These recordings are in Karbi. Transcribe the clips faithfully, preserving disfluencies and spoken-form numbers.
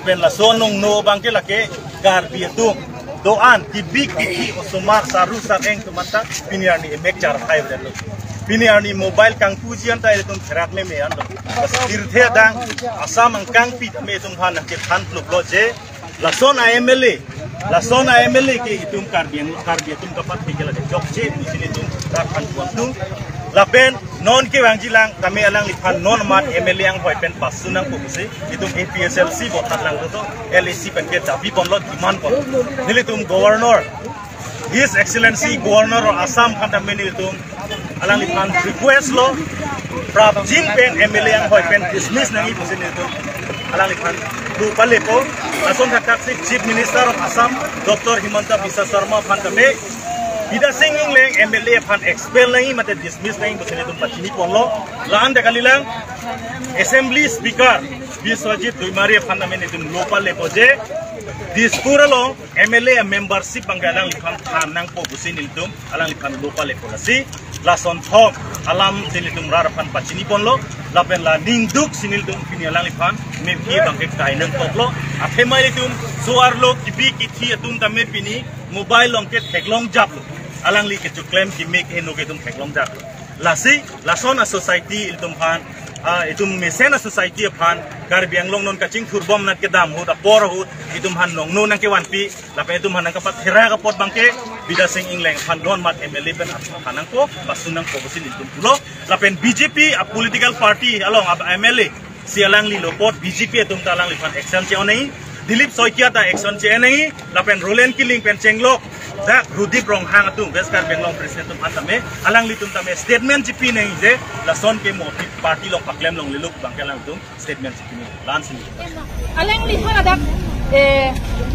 Pen laso nongno abangke lake Karbi atum do-an kibik kithi osomar saru sareng atum anta pini arni emek char hai belo. Pini arni mobile kangpuji anta itum therak meme anlo. Tirthe adang Assam angkangpi tame itum aphan nangkethan pluplo je lason a M L A, lason a M L A ke itum Karbi Ang-, Karbi atum kapathek ke lake chokche pusi nelitum rat aphan puangdun. Lapen non kevangjilang tame alangliphan non amat M L A anghoi pen pasu nangpo pusi itum A P H L C vothatlangpo, L A C pen ke dabi ponlo, demand ponlo. Nelitum Governor, His Excellency Governor of Assam aphan tame nelitum alangliphan request lo, prapjin pen M L A anghoi pen dismiss nangji pusi nelitum alangliphan lo palepo. Lason thakthak si Chief Minister of Assam Doctor Himanta Biswa Sarma aphan tame Bidya Sing Engleng M L A aphan expel nangji mate dismiss nangji pusi nelitum pachini ponlo. La-an ta kalilang Assembly Speaker Biswajit Doimari aphan tame nelitum lo palepo je Dispur along M L A membership abangke alangliphan than nangpo pusi nelitum alangliphan lo palepo. Lasi lason thom alam si nelitum rat aphan pachini ponlo. Lapen la ningduk si nelitum pini alangliphan mephi abangke kai nangkoklo. Athema ilitum so-arlo kibik kithi atum tame pini mobile along ke theklong japlo. Alangli kechoklem keme keheno ke itum theklong japlo. Lasi lason a society ilitum aphan, ah, itum mesen a society aphan Karbi Anglong non kachingthur bom nat kedam ahut apor ahut itum aphan nongno nangkevanpi lapen itum aphan nangkapatherak apot abangke Bidya Sing Engleng aphan non amat M L A pen aphan nangpo, pasu nangpo pusi nelitum pulo. Lapen B J P a political party along a M L A si alangli lo apot B J P atum ta alangliphan action che-on nangji, Dilip Saikia ta action che-en nangji, lapen Roland Killing pen chenglok dak Rudip Ronghang atum West Karbi Anglong president atum aphan tame alanglitum tame statement chipi nangji je lason ke mo party along paklem longlelo abangke alangtum statement chipi nangji. La-an si alangli ha ladak, eh,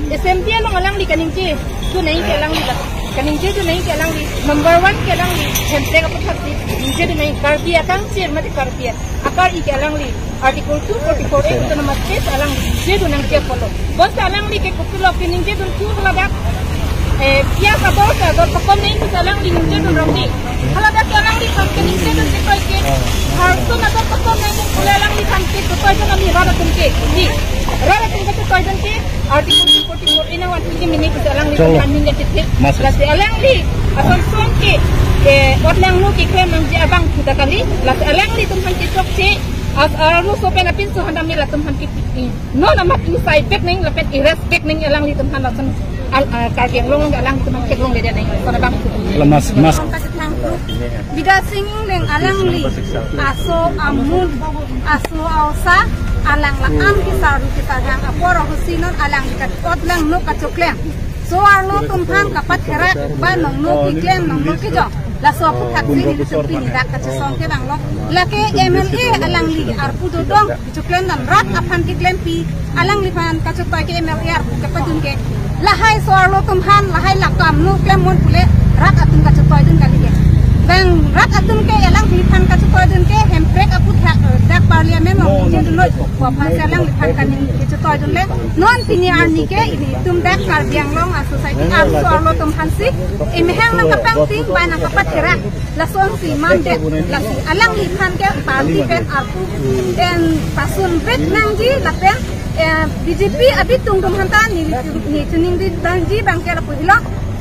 S M P along alangli kaningje dun nangji ke alangli dak. Kaningje dun nangji ke alangli number one ke alangli Hemprek aphuthak si ningje dun nangji, Karbi akangchir mate Karbi akar-i ke alangli Article two forty-four A autonomous state alangli ningje dun nangji apotlo. Bonta alangli ke kopilo keningje dun thu ha ladak, eh, piyas abor ke ador pakom nangji pusi alangli ningje dun rong di. Ha ladak ke alangliphan keningje dun chetoi ke, harsun ador pakom nangji pule alangliphan ke chetoi dun ami rat atum ke. Di, rat atum ke chetoi dun ke, Article two forty-four A nangvanpi ke mene pusi alangliphan Cholo. Ningje chethe. Mas. Lasi alangli asonson ke, ke otlangno keklem nangji abangphu ta kali. Lasi alanglitum aphan kechokche, as arloso pen apinso aphan tame latum aphan ke, non amat ingsai pek nangji lapen i-respect nangji alanglitum aphan lason al, ah, Karbi Anglong along alanglitum aphan theklongle dun nangji lason abangphu. Lamas, mas. Bidya Sing Engleng alangli aso amun, aso aosa, alang la-an kesaru kesarhang apor ahut si non alangli kat otlangno kachoklem, so-arlo atum aphan kapatherak ba nongno keklem nongno kejok, laso aphuthak si nelitum pini dak kachesong ke banglo. Lake M L A alangli arpu dodong choklem dam, rat aphan keklempi, alangliphan kachotoi ke M L A arpu kepadun ke. Lahai so-arlo atum aphan, lahai la kamno klem-un pule rat atum kachotoi dun kali ke. Bang rat atum ke alangliphan kachotoi dun ke Hemprek aphuthak, eh, dak parliament along ningje dunlo, ko aphan si alangliphan kaningje chotoi dunle. Non pini arni ke ilitum dak Karbi Anglong a society arso-arlo atum aphan si emehang nangkapangting ba nangkapatherak. Lason si mandet, lasi alangliphan ke party pen arpu pen pasun vet nangji lapen, eh, B J P abitung atum aphan ta neli, neli chiningri dun nangji abangke lapu helo.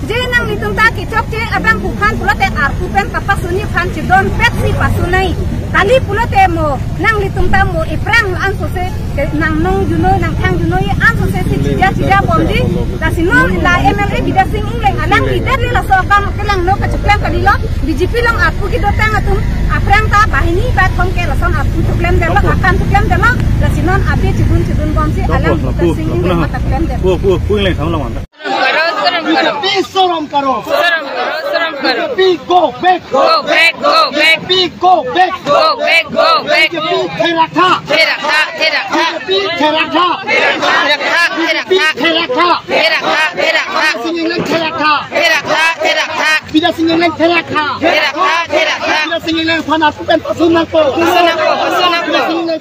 Je nanglitum ta kechokche abangphu aphan pulote arpu pen kapasunji aphan chedon pet si pasun nai. Kali pulote mo nanglitum ta mo iphrang ansose ke nang nong junoi nang thang junoi ansose si chija chija bomji. Lasi non la M L A Bidya Sing Engleng alangli dere laso akam kelangno kachoklem kalilo. B J P along arpu kedotang atum aphrang ta banghini bathom ke lason arpu choklem detlo, akam choklem detlo. Lasi non abe chedun chedun bomsi alang Bidya Sing Engleng mata klem det. Pu, pu, pu Engleng thamlo man. Karo, saram karo. B J P saram karo. Saram karo, saram karo. B J P go back. Go back, go back. B J P go back. Go back, go back. B J P therak tha. Therak tha, therak tha. B J P therak tha. Therak tha, therak tha. B J P therak tha. Therak tha, therak tha. Bidya Sing Engleng therak tha. Therak tha, therak tha. Bidya Sing Engleng therak tha. Therak tha, therak tha. Bidya Sing Engleng aphan arpu pen pasun nangpo. Pasun nangpo, pasun nangpo. Bidya Sing Engleng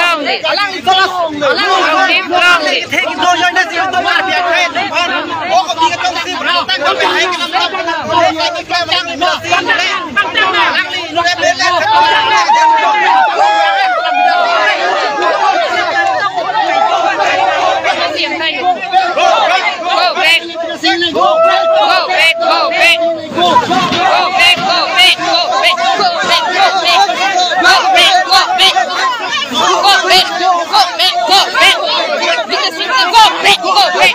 Alangli. Alangli. Alangli. Go back. Go back, go back. Go back, go back, go back. Go back, go back, go back. Go back, go back. Go back, go back, go back. Go back, go back.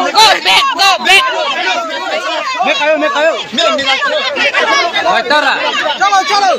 Go back, go back. Baik, Tara. Chalo, chalo.